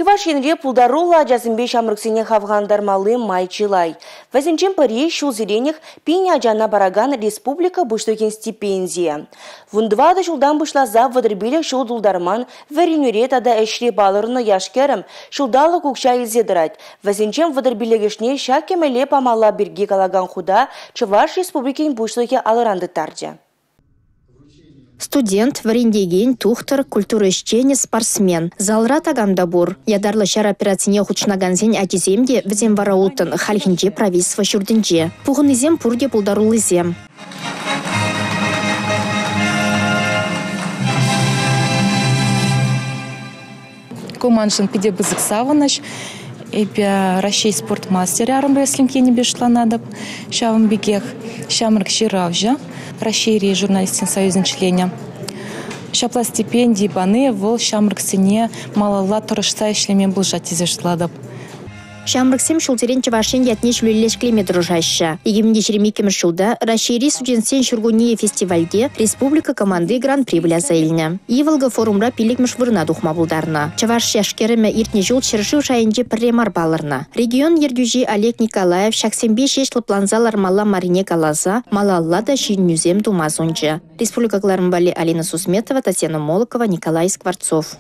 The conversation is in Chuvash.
Чӑваш Енре пултаруллӑ ачасемпе ҫамрӑксене хавхалантармалли май чылай. Вӗсенчен пӗри ҫулсеренех пин ачана паракан республика Пуҫлӑхӗн стипендийӗ. 14 ҫултан пуҫласа 35 ҫул тултарман вӗренӳре тата ӗҫре палӑрнӑ яш-кӗрӗм ҫулталӑк укҫа илсе тӑрать. Вӗсенчен 35-шне ҫак кӗмӗле памалла пирки калакан хута Чӑваш Республикин Пуҫлӑхӗ алӑран тыттарчӗ. Студент, вӗрентекен, тухтӑр, культура ӗҫченӗ, спортсмен. Залра такам та пур. Ятарлӑ ҫар операцине хутшӑнакансен ачисем те, вӗсем вара улттӑн, хальхинче правительство ҫуртӗнче. Пухӑннисем пурте пултаруллисем. Ку маншӑн питӗ пысӑк савӑнӑҫ. Эпӗ Раҫҫей спорт мастерӗ армрестлинг енӗпе шутланатӑп. Ҫавӑн пекех ҫамрӑк ҫыравҫӑ, Раҫҫейри журналистсен союзӗн членӗ. Ҫапла стипенди пани вӑл ҫамрӑксене малалла тӑрӑшса ӗҫлеме пулӑшать тесе шутлатӑп. Ҫамрӑксем ҫулсерен Чӑваш Ен ятне ҫӳлелле ҫӗклеме тӑрӑшаҫҫӗ. 2022-мӗш ҫулта Раҫҫейри студентсен ҫуркуннийӗ фестивальте республика команди гран-при выляса илнӗ. Иволга форумра пиллӗкмӗш вырӑна тухма пултарнӑ. Чӑваш яш-кӗрӗмӗ иртнӗ ҫул ҫӗршыв шайӗнче пӗрре мар палӑрнӑ. Регион ертӳҫи Олег Николаев ҫаксемпе ҫеҫ лӑпланса лармалла маррине каласа малалла та ҫитӗнӳсем тума сунчӗ. Республика кӑларӑм валли Алина Сусметова, Татьяна Молокова, Николай Скворцов.